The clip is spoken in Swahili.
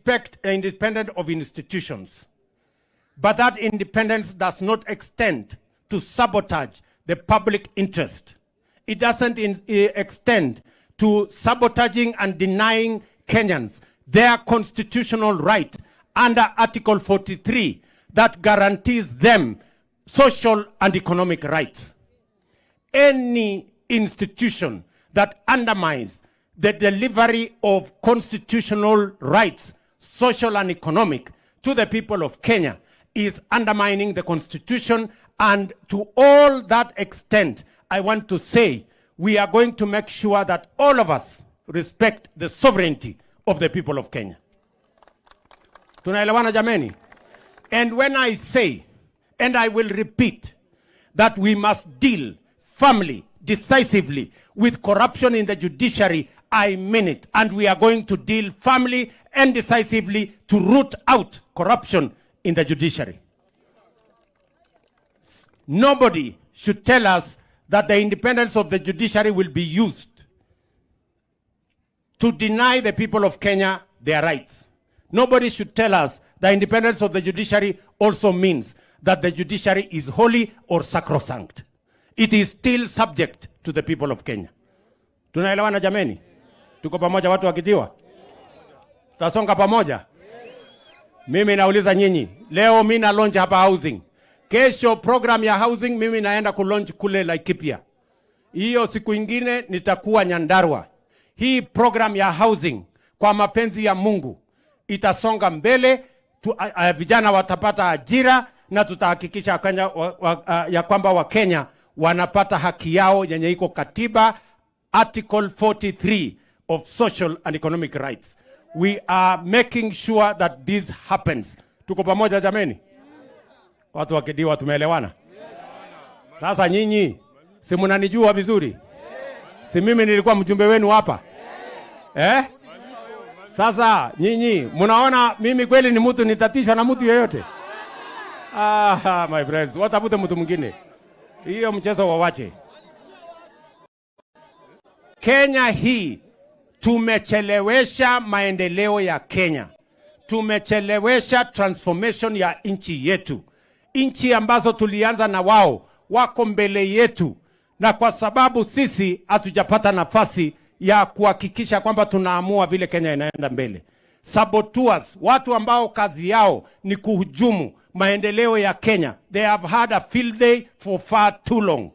Respect independent of institutions. But that independence does not extend to sabotage the public interest. It doesn't extend to sabotaging and denying Kenyans their constitutional right under Article 43 that guarantees them social and economic rights. Any institution that undermines the delivery of constitutional rights, social and economic, to the people of Kenya is undermining the Constitution. And to all that extent, I want to say we are going to make sure that all of us respect the sovereignty of the people of Kenya. Tunaelewana, jameni? And when I say, and I will repeat, that we must deal firmly, decisively with corruption in the judiciary, I mean it. And we are going to deal firmly and decisively to root out corruption in the judiciary. Nobody should tell us that the independence of the judiciary will be used to deny the people of Kenya their rights. Nobody should tell us the independence of the judiciary also means that the judiciary is holy or sacrosanct. It is still subject to the people of Kenya. Tunaelewana, jameni? Tuko pamoja, watu wa Kadiwa? Tutasonga pamoja? Mimi nauliza nyinyi, leo mi na launch hapa housing. Kesho program ya housing mimi naenda kulaunch kule Laikipia. Hiyo siku ingine nitakuwa Nyandarua. Hii program ya housing, kwa mapenzi ya Mungu, itasonga mbele tu, vijana watapata ajira na tutahakikisha Kenya, ya kwamba Wakenya wanapata haki yao yenye iko katiba, Article 43 of social and economic rights. We are making sure that this happens. Tuko pamoja, jameni? Watu wa Kadiwa, tumeelewana? Sasa nyinyi si mnanijua vizuri? Si mimi nilikuwa mjumbe wenu hapa? Eh? Sasa nyinyi mnaona mimi kweli ni mtu nitatishwa na mtu yeyote? Ah, my friends, watafute mtu mwingine. Hiyo mchezo wawache. Kenya hii tumechelewesha maendeleo ya Kenya. Tumechelewesha transformation ya nchi yetu. Nchi ambazo tulianza na wao wako mbele yetu, na kwa sababu sisi hatujapata nafasi ya kuhakikisha kwamba tunaamua vile Kenya inaenda mbele. Saboteurs, watu ambao kazi yao ni kuhujumu maendeleo ya Kenya, they have had a field day for far too long.